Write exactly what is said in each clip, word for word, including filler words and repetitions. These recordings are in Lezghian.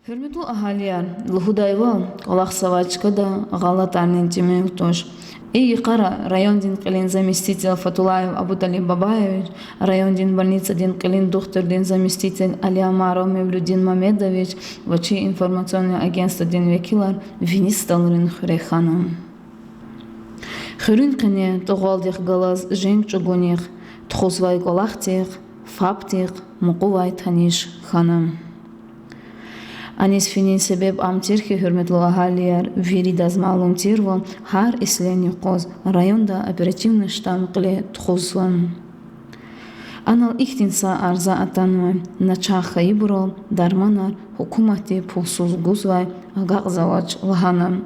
Гьуьрметлу агьалияр, лугьудайвал, кӀвалахзавай чкада гъалатӀарни тӀимил туш. И йикъара райондин кьилин заместитель Фатулаев Абуталиб Бабаевич, райондин больницадин кьилин духтурдин заместитель Алиамаров Мевлудин Мамедович ва чи информационный агентстводин векилар вини столрин хуьре хьана. Хуьруьн къене тӀугъвалдихъ галаз женг чӀугунихъ, тухузвай кӀвалахдихъ, фабдихъ мукьувай таниш хьана. Аниз финин себеб ам тир хьи, гьуьрметлу агьалияр, виридаз малум тирвал, гьар ислен юкъуз районда оперативный штаб кьиле тухузва. Анал ихьтин са арза атанвай: начагъ хьайибурал дарманар гьукуматди пулсуз гузвай агакьзавач лагьана.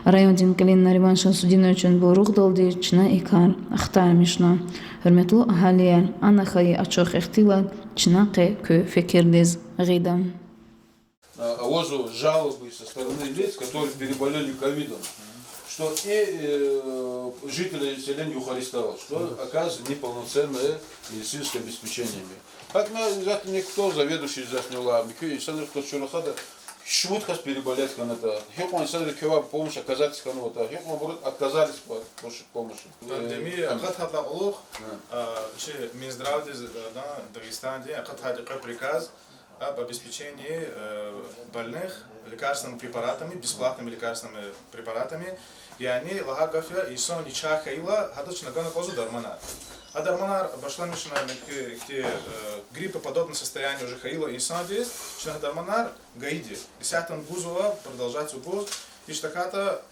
Райондин кьилин Нариман Шамсудиновичан буйругъдалди чна и кар ахтармишна. Гьуьрметлу агьалияр, ана хьайи ачух ихтилат чна къе куь фикирдиз гъида. А, а вот жалобы со стороны лиц, которые переболели ковидом, что и, э, жители селения Юхаристава, что оказывается неполноценная медицинское обеспечение. Как на, за никто, заведующий за не лами, куь инсанрик хтас чуьрахада, шумуд кас переболеть хьанатӀа, гьикьван инсанрик квевай помощь оказать хьанватӀа, гьикьван буру отказались по-, по-, помощи. Пандемия акъатайдалай кьулухъ, а, чи Минздравдиз, а, да, Дагъустандин акъатайди кьве приказ об обеспечении, э, больных лекарственными препаратами, бесплатными лекарственными препаратами. Яни лагьай гаф я, инсан начагъ хьайила, гьадаз чна гана кӀанзава дарманар. А дарманар башламишна, ихьтин, ихьтин, э, гриппоподобное состояние уже хьайила инсандиз, чна гьа дарманар гайиди. Исятда гузва, продолжать гуз. Гьич тахьайтӀа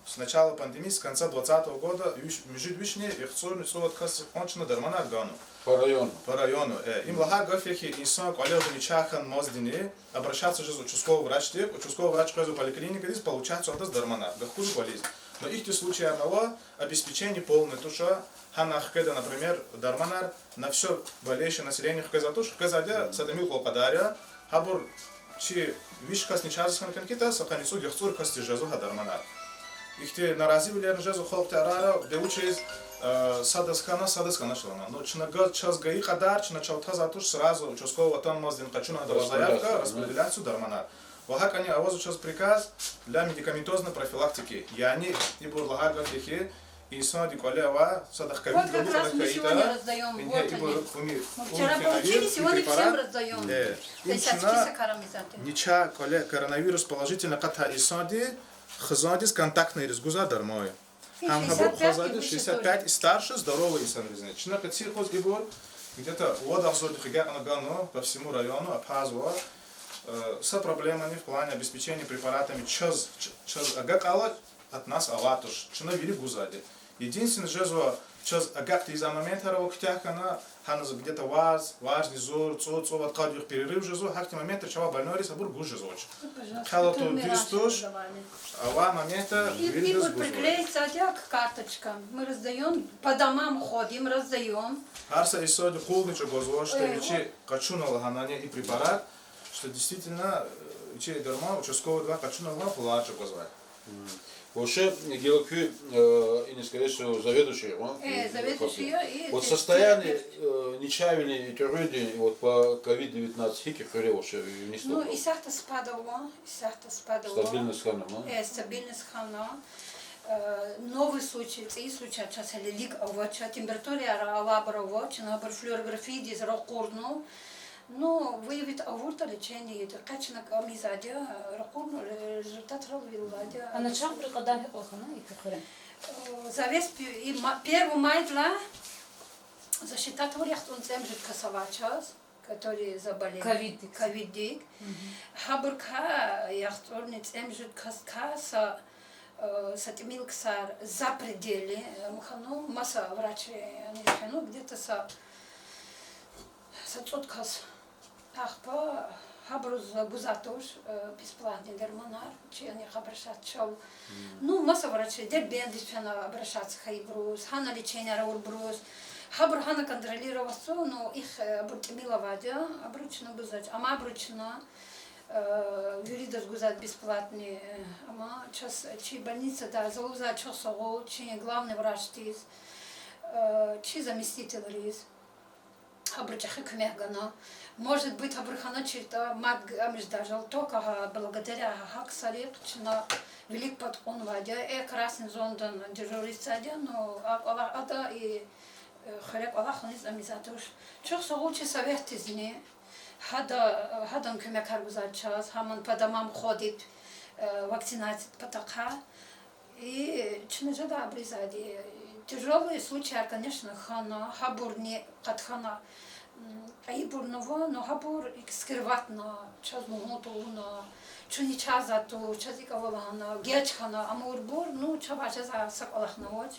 с начала пандемии, с конца двадцатого года, виш-, муьжуьд вишни яхцӀурни цӀувад кас кьван чна дарманар гана. По району. По району, э. Им лагьай гаф я хьи, инсан кӀвале уже начагъ хьанмаздини, обращаться жезва участковый врачдихъ, участковый врач къвезва поликлиникадиз, получать ийизва гьадаз дарманар, гахкузва кӀвализ. Но ихьтин случаярни ава, обеспечение полное туш, гьана хкведа, например, дарманар на всё болеющее население хквезвайди туш, хквезвайди са тӀимил кьван кьадар я, гьабур чи виш касни чарз хьана кӀан хьайитӀа, са къанни цӀуд-яхцӀур касдиз жезва гьа дарманар. Ихьтин наразивилерни жезва халкьдин арада, де вучиз, э, садаз хьана, садаз хьанач лагьана. Но чна газ, чаз гайи кьадар, чна чав тазвайди туш, сразу участковый атанмаздини къачуна гьадавай заявка, распределяться дарманар. Ва гьакӀни авазва чаз приказ для медикаментозной профилактики. Яни ибур лагьай гаф я хьи, инсанди кӀвале авай, садахъ ковид галукьна хьайитӀа, ингье ибур уми, уми фена вир, и препарат. Э, им чна начагъ кӀвале коронавирус положительный акъатай инсанди хизандиз контактныйриз гузвай дарман я. Гьам гьабур хизандиз шестьдесят пять и старше, здоровый инсанризни. Чна къенин юкъуз ибур где-то вад агъзурдихъ агакьна гана по всему району, апазва. Э, са проблемани в плане обеспечения препаратами чаз, ч-, чаз агакьайла, от нас авайди туш. Чна вири гузвайди. Единственное, жезва чаз агакь тийизвай моментар ава, куьтягь хьана, гьана за где-то варз, варзни зур, цӀуд, цӀувад къад югъ перерыв жезва, гьахьтин моментра чавай больнойриз гьабур гуз жезвач. Хъел аватур дуьз туш, авай моментра виридаз гузвай. И, и бур приклеиться я к карточкам. Мы раздаём, по домам ходим, раздаём. Гьар са инсанди къулни чӀугвазва, что вичи къачуна лагьанани и препарат, что действительно, э, вичи дарман участковыйдивай къачуна лагьана пулар чӀугвазвай. Вообще, гила куь, э, ина, скорее всего, заведующий, а? Э, заведующий я, и вот состояние, терапевт. Э, начагъвилин, тӀуьгъвилин, вот по ковид девятнадцать гьикӀ я хуьре вообще, виниз? Ну, исятда спад ава, исятда спад ава. Стабильность хьана, а? Э, стабильность хьана. Э, новый случай, цӀийи случай чаз гьелелиг авач, температураяр алайбур авач, чна абур флюорографиядиз ракъурна. Ну, выявить авуртӀа, лечение ийида, къе чна кӀамизвайди я, ракъурна, э, результатрал вилвайди я. А начагъбурун кьадар гьикьван хьана и куь хуьре? Э, за весь пе-, и ма-, первый майдилай засчитать авур яхцӀурни цӀемуьжуьд кас авай чаз, которые заболели. Ковиддик. Ковиддик. Гьабурукай яхцӀурни цӀемуьжуьд каскай са, э, са тӀимил ксар за пределами, э, хьана, маса врачрини фена, где-то са Са цӀуд кас. Ахпа гьабуруз гузвайди туш, э, бесплатный дарманар, чи ани хабар шад чав. Ну, маса врачри, Дербентдиз фена обращаться хьайибуруз, гьана лечение авурбуруз. Гьабур гьана контролировать ийизва, ну, их, э, абур тӀимил авайди я, абуру чна гузвач. Амма абуру чна, э, виридаз гузвайди бесплатный, э, амма чаз чи больницада за лугьузвай чухсагъул, чи главный врачдиз, э, чи заместительриз. Абуру чӀехи куьмек гана. Может быть, абуру хьаначиртӀа, мад г-, амж дажал, только гьа, благодаря гьа ксарихъ чна вилик пад кьунвайди я, э, красный зонадай дежурстводайди я, ну, а кӀвалах ада и, э, хуьре кӀвалахуниз ам ийизвайди туш. Чухсагъул чи советдизни, гьада, гьадан куьмекар гузвай чаз, гьам по домам ходит, э, вакцинациядин патахъай. И чна жеда абур ийизвайди. Тяжёлые случаяр, конечно, хьана, гьабурни къад хьана, м, айибурни ава, но гьабур икӀ скрыватьна, чаз лугьун тавуна, чун и чаз атур, чаз икӀ ава лагьана, геж хьана, амайбур, ну, чавай жезвай са кӀвалахни авач.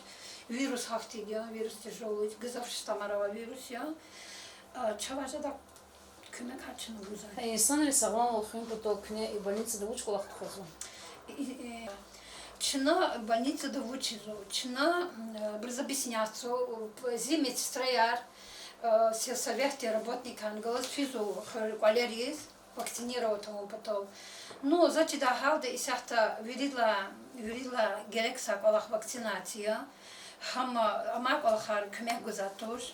Вирус гьахьтинди я, вирус тяжёлый, гзаф штаммар авай вирус я. А, чавай жеда куьмекар чна гузвайди. Инсанри сагъламвал хуьн патал куьне и больницада вуч кӀвалах тухузва? И, и, чна больницада вучзава? Чна, м, э, абуруз объяснятьзава, зи медсестраяр, э, сельсоветдин работникарни галаз физва хуьр кӀвалериз вакцинировать авун патал. Ну, заз чидай гьалда, исятда виридалай, виридалай герекзавай кӀвалах вакцинация я. Гьам, амай кӀвалахар куьмек гузвайди туш.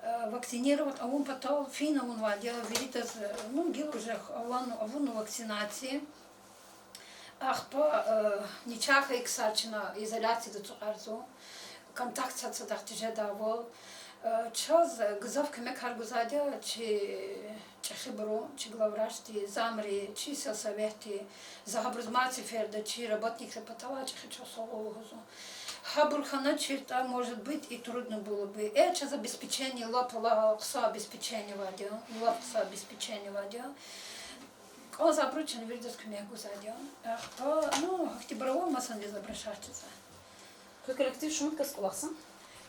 Э, вакцинировать авун патал фин авунвайди я виридаз, э, ну, гила уже авуна, авуна вакцинация. Ахпа, э, ничакай ксар чна изоляцияда ацукьарзава, контакт сад-садахъ тежедайвал. Э, чаз, э, гзаф куьмекар гузвайди я чи чӀехибуру, чи главврачди, замри, чи сельсоветди, за гьабуруз мад сеферда чи работникрин паталай чӀехи чухсагъул лугьузва. Гьабур хьаначиртӀа, может быть, и трудно было бы. Э, чаз обеспечение лап лагьай хъсан обеспечение авайди я, лап хъсан обеспечение авайди я. Кьван за абуру чна виридаз куьмек гузвайди я. Ахпа, ну, гьахьтинбур ава, масанриз обращаться жезва. Куь коллектив шумуд кас кӀвалахзава?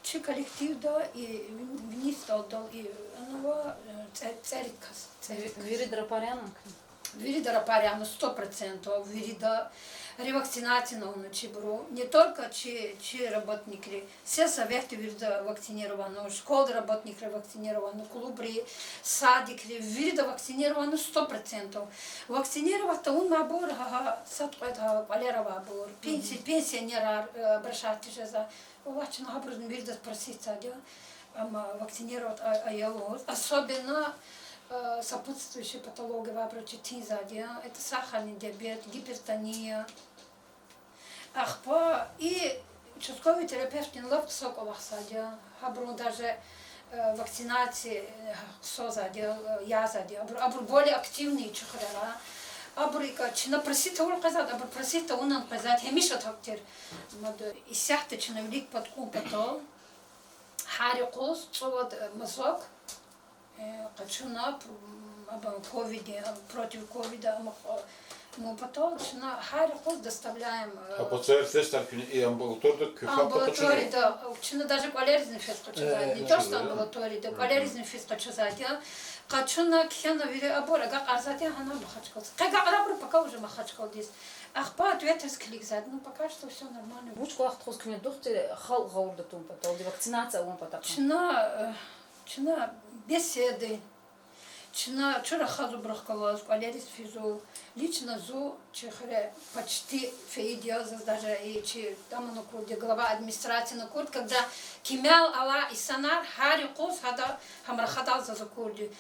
Чи коллективда и вин-, виниз далдал и, ну, ава, э, цӀе-, цӀерид кас, цӀерид кас. Вирида рапарин я куьн? Вирида рапарин я, сто процентов, вирида ревакцинация авуна чибуру. Не только чи, чи работникри, сельсоветди вирида вакцинирована, школада работникри вакцинирована, клубри, садикри, вирида вакцинирована сто процентов. Вакцинировать авунмайбур, гьа, гьа, сад-кьвед гьа кӀвалера авайбур, пенси-, пенсионерар, э, обращаться жезва. Валлагь, чна гьабурузни виридаз проситься жеда, амма вакцинировать а-, ая лугьуз. Особенно, э, сопутствующие патологии авайбуруз четинзавайди я. Это сахарный диабет, гипертония. Ахпа и участковый терапевтдин лап хъсан кӀвалахзавайди я. Гьабурун даже, э, вакцинация, э, хъсанзавайди я, э, язавайди я. Абур, абур более активный чи хуьрера. Абур икӀ чна просить авур къвезвайди, абур просить авунин къвезвайди, гьамиша так тир. Мад исятда чна вилик пад кьун патал гьар юкъуз цӀувад, э, мазок, э, къачуна, м, абурун ковид, э, против ковида, ам, э, ну, патал чна гьар юкъуз доставляем, э, А ПЦР тестар куьне и амбулаторияда куь хатта къачуна? Амбулаторияда, э, чна даже кӀвалеризни физ къачузвайди, не то что амбулаторияда, кӀвалеризни физ къачузвайди я. Къачуна, кхьена вири абур агакьарзавайди я гьана Махачкъалада. Къе агакьарабур пока уже Махачкъаладиз. Ахпа ответриз килигзавайди, ну, пока что всё нормально. Вуч кӀвалах тухуз куьне духтур халкь гъавурда тун патал, вакцинация авун патал? Чна, э, чна беседы, чна чун рахазва абурухъ галаз, кӀвалериз физва, лично зун чи хуьре почти фейиди я, заз даже и чи таман акурди, глава администрации акурди, когда кимел алай инсанар гьар юкъуз гьада гьам рахадайла заз акурди.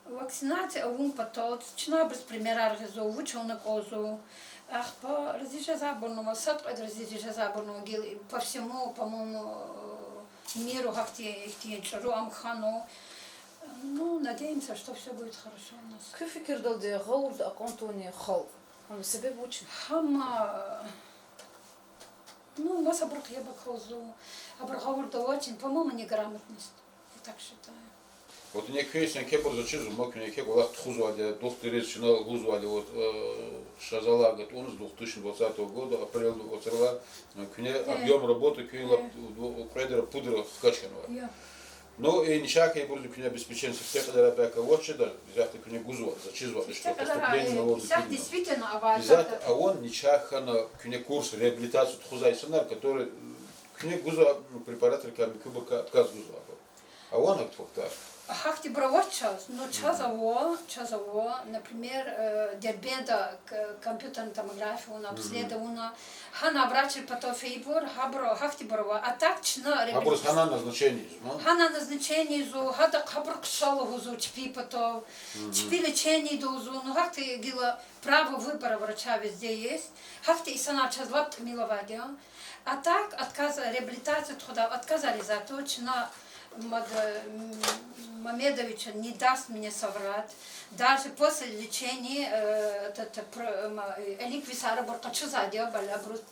Вакцинация авун патал чна абуруз примерар гъизва, вуч авуна кӀанзава. Ахпа рази жезвайбурни ава, сад-кьвед рази жезвайбурни ава, гила по всему, по-моему, миру гьахьтин, ихьтин чӀуру ам хьана. Ну, надеемся, что всё будет хорошо у нас. Куь фикирдалди, гъавурда акьван тавуни халкь, гьам себеб вуч я? Гьам, ну, масабурухъ яб акалзава, абур гъавурда авачни, по-моему, неграмотность. Я так считаю. Вот ингье куьн са кепӀур заз чизва, ма куьне еке кӀвалах тухузвайди я, духтуриз чна лугьузвайди, вот, э, шазалай гатӀуназ две тысячи двадцатого года апрелда вацралай, э, куьне объём работы куьн лап кьведра-пудра хкаж хьанвай. Ну, и ничакай ибуруз куьне обеспечение сифте кьадар бяка авач жеда, исятда куьне гузвай, заз чизвай, что поступление на уровне куьне. Исятда аван ничак хьана куьне курс реабилитации тухузвай инсанар, которые, куьне гузвай препаратрикай, муькуьбурукай отказ гузвай. Авани гьахьтин фактар? Гьахьтинбур авач чаз, ну чаз ава, чаз ава, например, э, Дербентда к-, компьютерная томография авуна, обследование авуна, гьана врачрин патав фейибур, гьабур гьахьтинбур ава. А так чна Гьабуруз реабилитация. Гьана назначение ийизва? Гьана назначение ийизва, гьадахъ гьабур хъша лугьузва чпин патав, чпи лечениеда лугьузва, ну гьахьтин гила право выбора врача везде есть. Гьахьтин инсанар чаз лап тӀимил авайди я. А так, отказ, реабилитация тухудай отказар ийизвайди туш, чна мад-, м, Мамедович не даст мне соврать. Даже после лечения, э, этот, пр-, м, э, элик-висар абур къачузвайди я, бол-, абуруз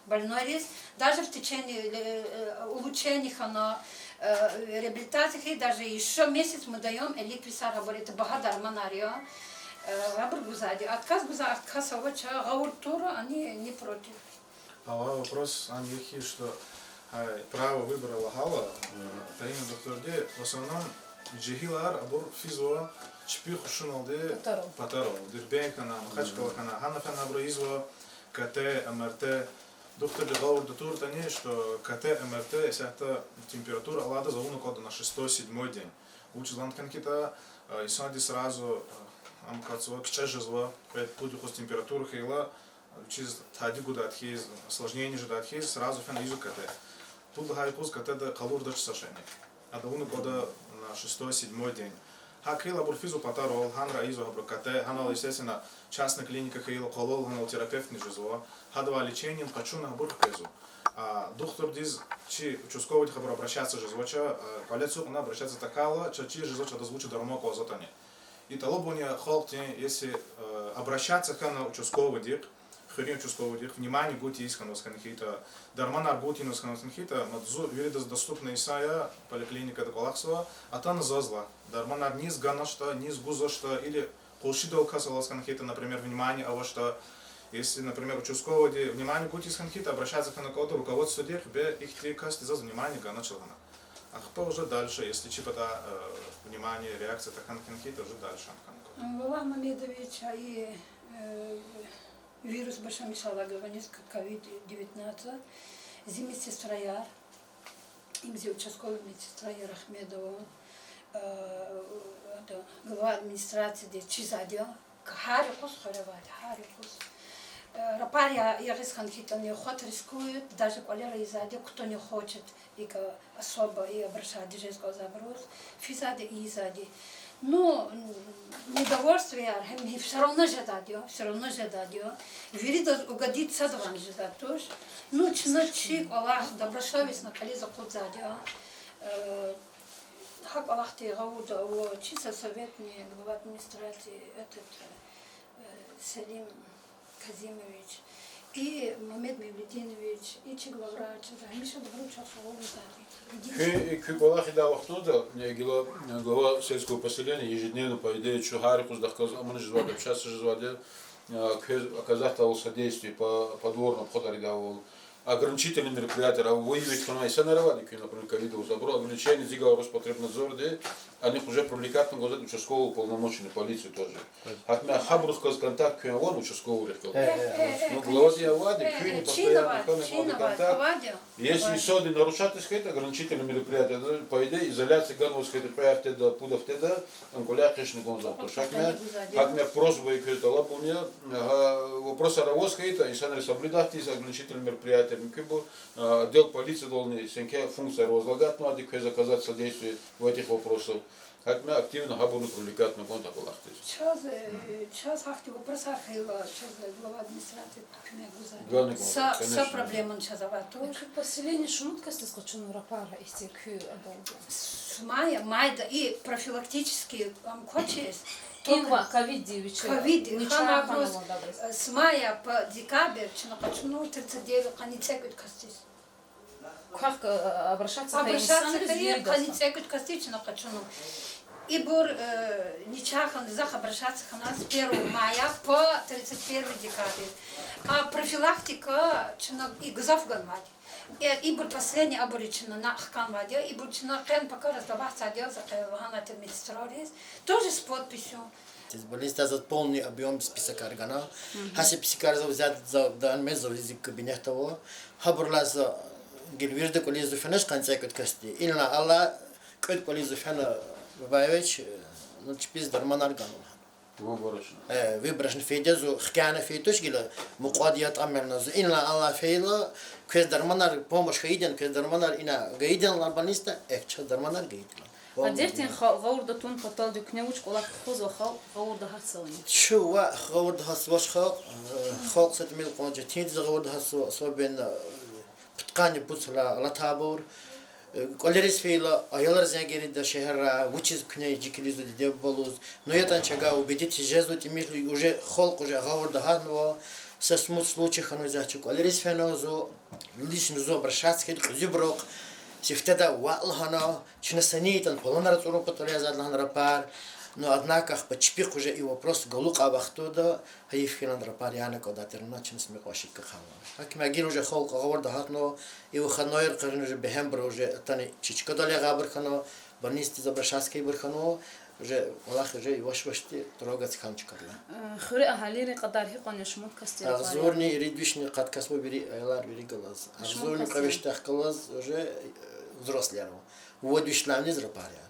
больнойриз. Даже в течение, э, улучшение хьана, э, реабилитация хьи, даже ещё месяц мы даём элик-висар, абур это багьа дарманар я. Э, абур гузвайди. Отказ гузвай кас авач, гъавурда тур, они не против. Ава вопрос, ам я хьи, что, э, право выбора лагьайла, э, Таина духтурди, в основном, жегьилар абур физва чпи хушуналди патарал. Патарал. Дербент хьана, Махачкъала хьана, гьана фена абуру ийизва КТ, МРТ. Духтурди гъавурда туртӀани, что КТ, МРТ, исятда температура алайдаз авуна кӀанда на шестой, седьмой день. Вучиз лагьана хьи, э, инсанди сразу, э, ам кватзава, кичӀе жезва, кьвед-пуд юкъуз температура хьайила, вичиз тади гудай хьиз, осложнение жедай хьиз, сразу фена ийизва КТ. Пуд лагьай юкъуз КТ-да къалурдач са шейни. Ада авуна кӀанда на шестой, седьмой день. ГьакӀ хьайила абур физва патарал, гьанра ийизва абуру КТ, гьанал, естественно, частный клиника хьайила къвалал, гьанал терапевтни жезва, гьадавай лечениени къачуна абур хквезва. А духтурдиз чи участковыйдихъ абур обращаться жезвач, а, кӀвале ацукьна обращаться тахьайла, чаз чир жезвач адаз вуч дарман кӀанзаватӀани. И тӀалабун я халкьдин, если, э, обращаться хьана участковыйдихъ, хуьруьн участковыйдихъ, внимание гуз тийиз хьанваз хьана хьайитӀа, дарманар гуз тийиз хьанваз хьана хьайитӀа, мад зун виридаз доступный инсан я, поликлиникада кӀвалахзава, атана заз лагь, дарманар низ ганвачтӀа, низ гузвачтӀа, или къуншидал кас алаз хьана хьайитӀа, например, внимание авачтӀа, если, например, участковыйди внимание гуз тийиз хьана хьайитӀа, обращаться хьана кӀанда руководстводихъ, бес ихьтин касди заз внимание ганач лагьана. Ахпа уже дальше, если чи патай, э, внимание, реакция тахьана хьана хьайитӀа, уже дальше хьана кӀанда. Валлагь, Мамедович, и, э, вирус башламишайла галаз несколько, ковид девятнадцать, зи медсестраяр, им зи участковый медсестра Ярахмедова, э, это, глава администрацииди чизвайди я, гьар юкъуз хуьревайди, гьар юкъуз. Э, рапар я-, ягъиз хьана хьайитӀани, охота рискует, даже кӀвалера ийизвайди, кто не хочет, икӀ особо и обращаться жез кӀанзавайбуруз, физвайди, ийизвайди. Ну, м, недовольствояр, гьам всё равно жедайди я, всё равно жедайди я. Виридаз угодить садавайни жезвайди туш. Ну, чна чи кӀвалах добросовестно кьилиз акъудзавайди я. Э, гьа кӀвалахди гъавурда ава чи сельсоветник, глава администрации, этот, э, Селим Казимович, и Мамед Мевлидинович, и чи главврач, гьамиша добро чахъ суваб гузвайди. Куь, куь кӀвалах ийидай вахтунда, э, гила, э, глава сельского поселения ежедневно, по идее, чун гьар юкъуз дахказ амани жезвайди, общаться жезвайди, э, квез оказать ийидайвал содействие по подворным обходам ийидайвал, ограничительный мероприятияр, а выявить хьанвай инсанар авайди куь, например, ковид аваз, абуру ограничение зигал Роспотребнадзорди, анихъ уже привлекать авуна кӀанзавайди участковый уполномоченный полиции тоже. Гьакмя гьабурухъ галаз контакт куьн авани, участковыйрихъ галаз? Ну, главадин авайди, куьн постоянно хьана кӀанда контакт. Если инсанди нарушать ийиз хьайитӀа ограничительный мероприятияр, по идее, изоляция ганваз хьайитӀа кьве гьафтеда, пуд гьафтеда, ам кӀвале экъечӀна кӀанзавайди туш. Гьакмя, гьакмя просьба я квез, тӀалабун я, гьа, вопросар аваз хьайитӀа, инсанри соблюдать ийиз ограничительный мероприятияр, мумкин бур, а, отдел полициядални сенкай функцияр возлагать авунвайди, квез оказать содействие в этих вопросах. Гьакмя активно гьабурни привлекать авуна кӀанда кӀвалахдиз. Чаз, э, чаз гьахьтин вопросар хьайила, чаз глава администрации куьмек гузвайди. Гана кӀанда, са, са проблемани чаз авай туш. Куь поселение шумуд касдиз къачуна рапарра ихьтин куь адалди? С мая, майда и профилактический, ам, квачиз. Им ва ковид вичи. Ковид, нича хана ханавалдагъиз. С мая по декабрь чна къачуна тридцать девять, къанни цӀекӀуьд касдиз. Квахь, э, обращаться хьайи инсанриз виридаз. Къанни цӀекӀуьд касдиз чна къачуна. Ибур, э, нича хана, захъ обращаться хьана с первого мая по тридцать первый декабрь. А профилактика чна и гзаф ганвайди. Э, ибур последний абур я чна на хканвайди, ибур чна къен пака раздавать ийизвайди я, за къе лагьанвайди медсестрариз, тоже с подписью. Тез больницада заз полный объём списокар гана. Гьа списокар зав зяд, зав дан мез зав зи кабинетда ава. Гьабурулай за гила вирида кӀвализва фена къанни цӀекӀуьд касди. Инлай алай кӀуьд кӀвализва фена Бабаевич, э, ну, чпиз дарманар гана лагьана. Выборочно. Э, выборочно фейиди я зун, хкяна фейи туш гила, мукьвади ятӀа мелна зун. Инлай алай фейила, квез дарманар помощь хьайидани, квез дарманар ина гайидани лагьана больницада, эхь, чаз дарманар гайитӀа лагьана. Адетдин халкь гъавурда тун паталди куьне вуч кӀвалах тухузва, халкь гъавурда гьатзавани? Чун ваъ, гъавурда гьатзавач халкь, э, халкь са тӀимил кьван четинди я гъавурда гьатзава, особенно, э, пудкъанни пуд йисалай алатай абур. Э, кӀвалериз фейила, аялар зенгерда шегьерра, вучиз куьне жи килигзава диде-буба лугьуз. Ну, ятӀани чавай убедить жезва тӀимил, уже халкь уже гъавурда гьатнава. Са смут случай хьанва, за чун кӀвалериз фена зун, лично зун обращаться хьайиди кьуьзуьбурухъ, сифтедай ваъ лагьана, чна са ни ятӀани планар ацӀурун патал язавайди лагьана рапар. Ну, однако ахпа чпихъ уже и вопрос галукьай вахтунда, гьайиф хьи лагьана рапар яна кӀандай тир, на чна са мукьва ошибка хъувуна. Гьаким гила уже халкь гъавурда гьатнава, и выходной къарин уже бегьембур уже атана чи чкадал ягъайбур хьана, больницадиз обращаться хьайибур хьана, уже кӀвалах уже яваш-явашди трогаться хьана чкадал. Э, хуьруьн агьалийрин кьадар гьикьван я, шумуд кас тир? Агъзурни ирид вишни къад кас ва вири аялар вири галаз. Шумуд Агъзурни кас я. Кьве вишдихъ галаз уже, э, взрослыйран. Вад вишдилай виниз рапар яна.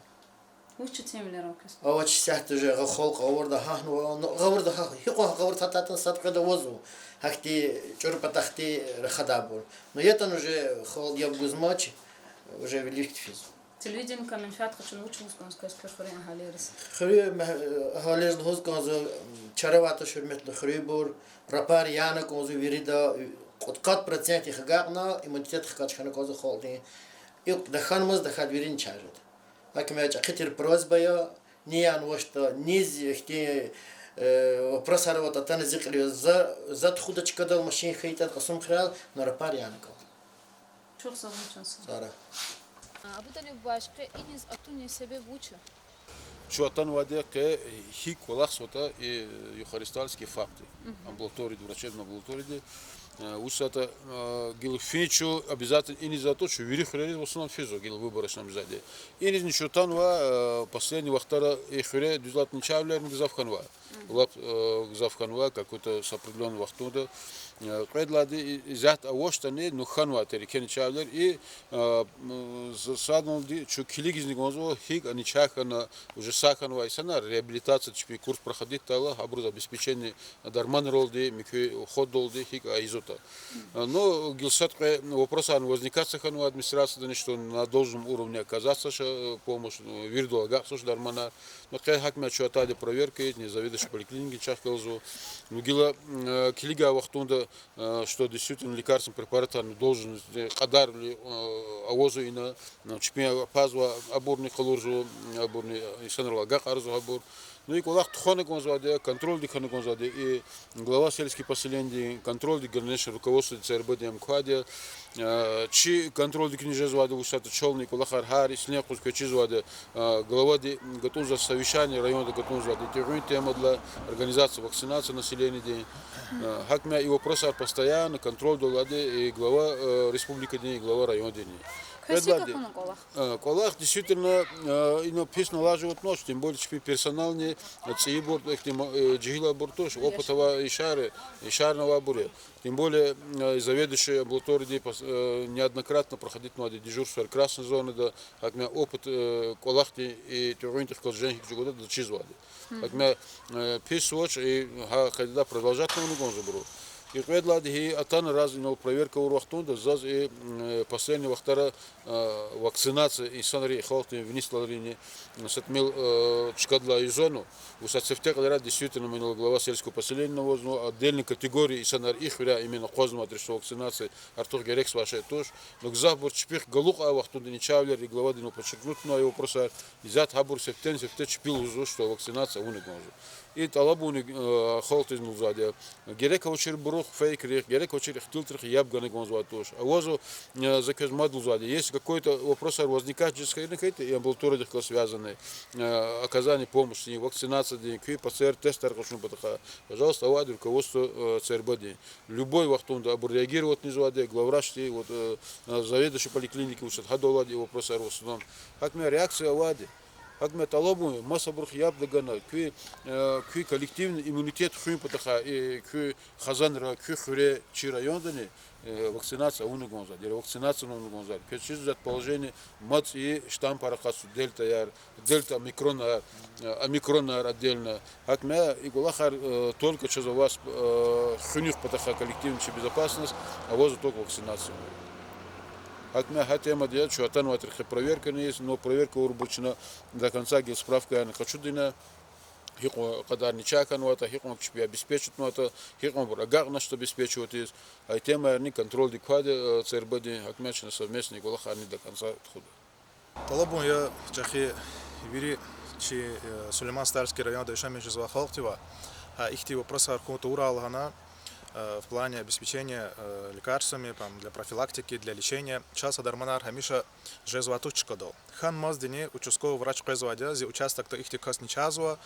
Вуч четинвилер ава квез? Авач, исятда уже халкь гъавурда гьатнава, ну, гъавурда гьа-, гьикьван гъавурда гьатайтӀани сад-къведа авазва, гьахьтин чӀуру патахъди рахадайбур. Ну, ятӀани уже халкь яб гузмач, уже вилик физва. Телевиденикай менфят къачуна вуч лугьуз кӀанзава квез хуьруьн агьалийриз? Хуьруьн ме-, агьалийриз лугьуз кӀанзава, чара авай туш, гьуьрметлу хуьруьнбур, рапар яна кӀанзава вирида, кьудкъад процент ихъ агакьна, иммунитет хкаж хьана кӀанзава халкьдин. ИкӀ тахьанмаз тахьайтӀа вирин чарад. Гьаким чӀехи тир просьба я, ни яна авачтӀа, низ ихьтин, э, вопросар аватӀа, атана зи кьилив, за, за тухуда чкадал машин хьайитӀа Кьасумхуьрел, ну рапар яна кӀан. Чухсагъул, чан сагъ. Сара. Абуталиб баш, къе иниз атунин себеб вуч я? Чун атанвайди къе гьикӀ кӀвалахзаватӀа и Юхарстальский ФАП-ди, амбулаторияди, врачебный амбулаторияди. Э, вучиз лагьайтӀа, э, гила фин чун обязательно иниз атӀа, чун вири хуьрериз в основном физва, гила выборочно абизади. Инизни чун атанва, э, последний вахтара и хуьре дуьз лагьайтӀа начальникни гзаф хьанва. Лап, э, гзаф хьанва, какой-то с определённой вахтунда. Э, кьвед лагьайди и-, исятда авачтӀани, ну, хьанвай тир еке начальникар и, э, м, за-, садалди чун килигизни кӀанзава, гьикӀ начагъ хьана, уже сагъ хьанвай инсанар, реабилитация, чпин курс проходитьдайла, гьабуруз обеспечение дарманралди, муькуь уходдалди гьикӀ ийизватӀа. А, ну, гила сад-къе вопросарни возникаться хьанва администрациядани, что на должном уровне оказаться, ш-, помощь, ну, виридалай агакьзавач дарманар. Ну, къе гьакӀ ма чун атайди проверка ийидни, заведующий поликлиникадин чахъ галазва. Ну, гила, м, э, килигай вахтунда, э, что действительно лекарственный препаратар, ну, должен, э, кьадарли, э, авазва ина, ну, чпин пазва, абурни къалурзава, абурни, э, инсанрилай агакьарзава абур. Ну, и кӀвалах тухвана кӀанзавайди я, контрольдик хьана кӀанзавайди я, и глава сельский поселениедин контрольдик, конечно, руководстводи, ЦРБ-дин, МКХ-ди. Э, чи контрольдикни жезвайди, вучиз лагьайтӀа чални кӀвалахар гьар йисалай юкъуз квез чизвайди, э, главади гатӀунзавай совещание, районда гатӀунзавайди тӀегъуьн темадилай, организация вакцинации населениедин. Э, гьакӀ ма и вопросар постоянно контрольдалди и глава, э, республикадин, и глава райондин. Квез гьикӀ акуна кӀвалах? Э, кӀвалах действительно, э, ина пис налаживать авач, тем более чпин персонални, э, цӀийибур, ихьтин, э, жегьилбур туш, опыт авай, ишар, ишарни авайбур я. Тем более, э, заведующий амбулаториядин пос-, э, неоднократно проходитнавайди дежурство красной зонада, гьакӀ ма опыт, э, кӀвалахдин и тӀегъуьнтӀихъ галаз жен гьикӀ жагъуда, адаз чизвайди. ГьакӀ ма, э, пис авач, и гьа къайдада продолжать авуна кӀанзавайбуру. И кьвед лагьайди гьи, атана раз инал проверка авур вахтунда заз и, м, э, последний вахтара, э, вакцинация инсанрин, халкьдин, виниз алайрини, м, са тӀимил, э, чкадилай ийизвани. Вуса сифте кьилера действительно, ма инал глава сельского поселения авазва, отдельной категории инсанар и хуьряй именно акъвазнавайди тир, что вакцинация артух герекзавай шей туш. Ну, гзафбур чпихъ галукьай вахтунда начальникар и главади, ну, подчеркнуть авунвай вопросар, исятда гьабур сифтени-сифте чпи лугьузва, что вакцинация авуна кӀанзава. И тӀалабуни, э, халкьдиз лугьузвайди я. Герек авачирбурухъ, фейкрихъ, герек авачир ихтилатрихъ яб гана кӀанзавайди туш. Авазва, э, за квез мад лугьузвайди я. Если какой-то вопросар возникать жез хьайитӀа, и амбулаториядихъ галаз связанный, э, оказание помощи, вакцинациядин, куь ПЦР-тестар къачун патахъай, пожалуйста, авайди руководство, э, ЦРБ-дин. Любой вахтунда абур реагировать ийизвайди я, главврачди, вот, э, э, заведующий поликлиникой вучиз гьадалайди и вопросар в основном. ГьакӀ ма реакция авайди. ГьакӀ ма тӀалабун я, масабурухъ яб тагана, куь, э, куь коллективный иммунитет хуьн патахъай, э, куь хизанра, куь хуьре, чи райондани, э, вакцинация авуна кӀанзавайди, вакцинация авуна кӀанзавайди. Квез чизвайди положение, мад цӀийи штаммар акъатзава, дельтаяр, дельта, омикронар, э, омикронар отдельно. ГьакӀ ма и кӀвалахар, э, только чаз аваз, э, хуьнихъ патахъай коллективный чи безопасность, авазва только вакцинация. ГьакӀ ма гьа темада я, чун атанвайтӀа хьи проверкани ийиз, но проверка авурбур чна до конца гила справкаяр къачудайна, гьикьван кьадар начагъ хьанватӀа, гьикьван чпи обеспечитнаватӀа, гьикьванбур агакьначтӀа обеспечивать ийиз. А и темаярни контрольдик квайди, э, ЦРБ-дин, гьакӀ ма чна совместный кӀвалахарни до конца тухуда. ТӀалабун я чӀехи вири чи, э, Сулейман-Стальский районда яшамиш жезвай халкьдивай, гьа ихьтин вопросар хьун тавурай лагьана, э, в плане обеспечения, э, лекарствами, там, для профилактики, для лечения. Чаз гьа дарманар гьамиша жезвай туш чкадал. Хьанмаздини участковый врач къвезвайди я, зи участокда ихьтин кас начагъзава,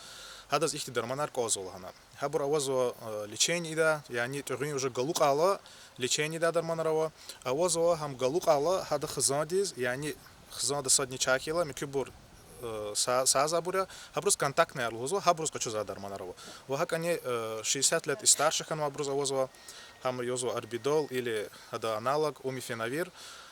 гьадаз ихьтин дарманар кӀанзава лагьана. Гьабур авазва, э, лечение ийидай, яни тӀегъуьн уже галукьайла лечение ийидай дарманар ава, авазва гьам галукьайла гьадан хизандиз, яни хизанда сад начагъ хьайила, муькуьбур, э, са-, сагъзавайбур я, гьабуруз контактныйяр лугьузва, гьабуруз къачузвай дарманар ава. Ва гьакӀни, э, шестьдесят лет и старше хьанвайбуруз авазва, гьам юзва Арбидол или гьадан аналог Умифенавир.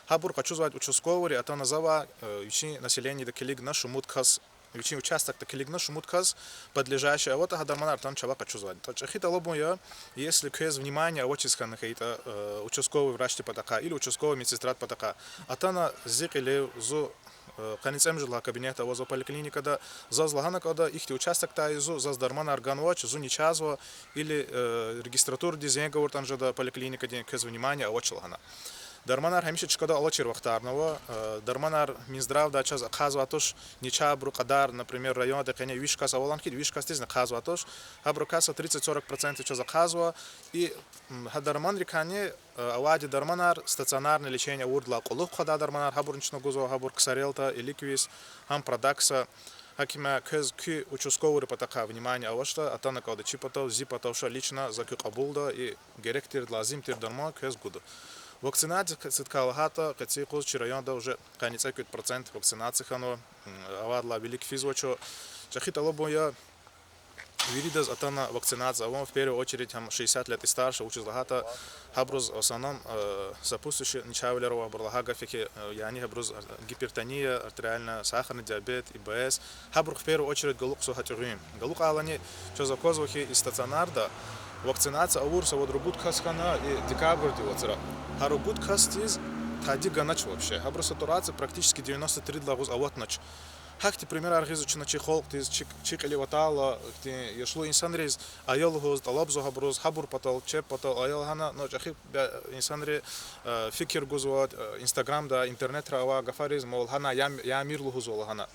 Гьабур къачузвайди участковыйри атана завай, э, вичин населениеда килигна шумуд кас, вичин участокда килигна шумуд кас подлежащий аватӀа, гьа дарманар атана чавай къачузвайди. ТӀа чӀехи тӀалабун я, если квез внимание авачиз хьана хьайитӀа, э, участковый врачдин патахъай или участковый медсестрадин патахъай, атана зи кьилив, зун, э, къанни цӀемуьжуьд лагьай кабинет авазва поликлиникада, заз лагьана кӀанда, ихьтин участокдай я зун, заз дарманар ганвач, зун начагъзава, или, э, регистратурадиз зенг авуртӀани жеда поликлиникадин, квез внимание авач лагьана. Дарманар гьамиша чкадал алачир вахтарни ава, э, дарманар Минздравдай чаз ахъайзавай туш, начагъбурун кьадар, например, районда къене виш кас ава лагьана хьайитӀа, виш касдизни ахъайзавай туш, гьабурукай са тридцать-сорок процентдиз чаз ахъайзава, и, м, гьа дарманрикайни, э, авайди дарманар стационарный лечение авурдалай кьулухъ хъвадай дарманар, гьабурни чна гузва, гьабур Ксарелта, Эликвис, гьам Продакса. ГьакӀ ма квез куь участковыйрин патахъай внимание авачтӀа, атана кӀанда чи патав, зи патав ша лично за куь кьабулда, и герек тир, лазим тир дарман квез гуда. Вакцинация, цитка лагьайтӀа, къенин юкъуз чи районда уже къанни цӀекӀуьд процент вакцинация хьанва, м, авайдалай вилик физвач. ЧӀехи тӀалабун я виридаз атана вакцинация авун, в первую очередь, гьам шестьдесят лет и старше, вучиз лагьайтӀа гьабуруз в основном, э, сопутствующий начагъвилер ава, абурал лагьай гаф я хьи, э, яни гьабуруз, э, гипертония артериальная, сахарный диабет, ИБС. Гьабурухъ в первую очередь галукьзава гьа тӀегъуьн. Галукьайла чаз аквазва хьи и стационарда вакцинация авур са вад-ругуд кас хьана и декабрдин вацра. Гьа ругуд касдиз тади ганач вообще. Гьабурун сатурация практически девяносто три-дилай агъуз аватнач. Гьахьтин примерар гъизва чна чи халкьдиз, чи, чи кьилив атайла, ихьтин яшлу инсанриз, ая лугьуз, тӀалабзава гьабуруз, гьабур патал, чеб патал ая лагьана, но чӀехи бя-, инсанри, э, фикир гузва, э, инстаграмда, интернетра авай гафариз, мол, гьана ямир, ямир лугьузва лагьана.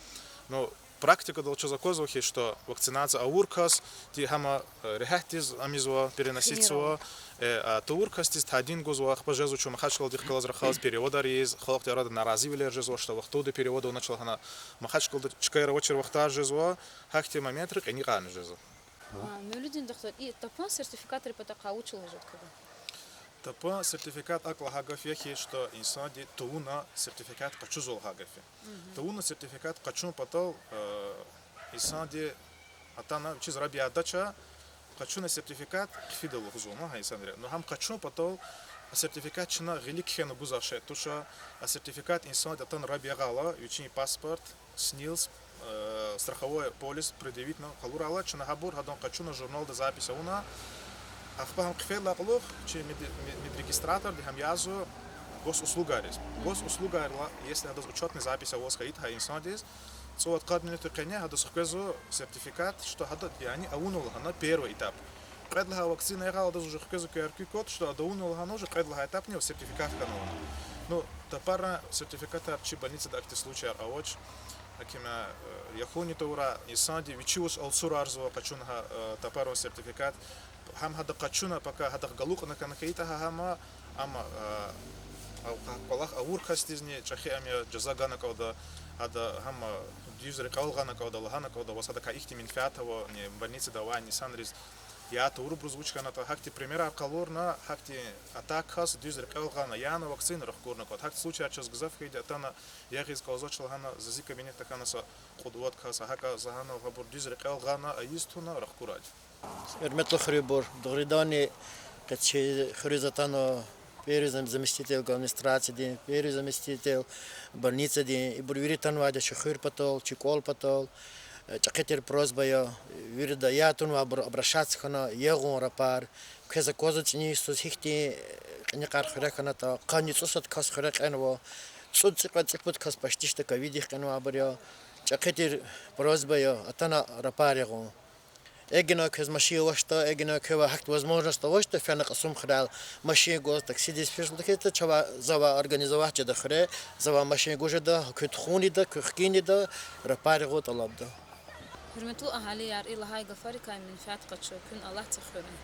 Ну, практикадал чаз аквазва хьи, что вакцинация авур касди гьам, э, регьятдиз ам ийизва, переноситьзава, э, а тавур касдиз тадин гузва, ахпа жезва чун Махачкъаладихъ галаз рахаз переводар ийиз, халкьдин арада наразивилер жезва, что вахтунда перевод авунач лагьана. Махачкъалада чкаяр авачир вахтар жезва, гьахьтин моментрай кьиникьарни жезва. А, Мевлудин духтур, и тапан сертификатрин патахъай вуч лугьуз жеда квевай? Тапан сертификат акӀ лагьай гаф я хьи, что инсанди тавуна сертификат къачузва лагьай гаф я. Тавуна сертификат къачун патал, э, инсанди атана вичиз раб ядач, къачуна сертификат хъфида лугьузва ма гьа инсанри. Ну, гьам къачун патал, а сертификат чна гъилик кхьена гузвай шей туш, а сертификат инсанди атана раб ягъайла, вичин паспорт, СНИЛС, э, страховой полис предъявитьна къалурайла, чна гьабур гьадан къачуна журналда запись авуна, ахпа гьам хъфейдалай кьулухъ чи мед-, мед-, медрегистраторди гьам язва госуслугайриз. Госуслугайрилай, если гьадаз учётный запись аваз хьайитӀа гьа инсандиз, цӀувад-къад минутдин къене гьадаз хквезва сертификат, что гьада, яни, авунва лагьана первый этап. Кьвед лагьай вакцина ягъайла адаз уже хквезва QR-код, что ада авунва лагьана, уже кьвед лагьай этапни сертификат хьана лагьана. Ну, тапаран сертификатар чи больницада ахьтин случаяр авач. Гьаким, э, яхунни тавурай, инсанди вичи вич алцурарзава къачуна гьа, э, тапаран сертификат. Гьам гьада къачуна, пака гьадахъ галукьна хьана хьайитӀа гьа, гьам, амма, э, а кӀвалах авур касдизни чӀехи ам я жаза гана кӀанда, гьада гьам дуьз рекьел гъана кӀанда, лагьана кӀанда, ваз гьадакай ихьтин менфят ава, ни больницада авай инсанриз. Я тавурбуруз вуч хьанатӀа, гьахьтин примерар къалурна, гьахьтин атакаяр дуьз рекьел гъана, яна вакцина рахкурна кӀанда. Гьахьтин случаяр чаз гзаф хьайиди, атана ягъиз кӀанзавачни лагьана, за зи кабинетда хьана са кьуд-вад кас, гьакӀа лагьана, гьабур дуьз рекьел гъана, ийиз туна, рахкурайди. Гьуьрметлу хуьруьнбур, дугъриданни, къе чи хуьруьз атана первый зам-, заместитель главы администрациядин, первый заместитель больницадин, ибур вири атанвайди я чи хуьр патал, чи кӀвал патал. Э, чӀехи тир просьба я, вирида я тунвайбур обращаться хьана, ягъун рапар. Квез аквазва цӀинин йисуз гьихьтин, э, кьиникьар хуьре хьанатӀа, къанни цӀусад кас хуьре кьенва, цӀуд-цӀикьвед-цӀипуд кас почти что ковиддихъ кьенвайбур я. ЧӀехи тир просьба я, атана рапар ягъун. Эгена квез машин авачтӀа, эгена квевай гьахьтин возможность авачтӀа, фена Кьасумхуьрел машин гваз, таксидиз физ лугьуз, чавай, завай организовать жеда хуьре, завай машин гуз жеда, куьн тухун ийида, куьн хкин ийида, рапар ягъун тӀалабда. Гьуьрметлу агьалияр, и лагьай гафарикай менфят къачу, куьн Аллагьди хуьрай.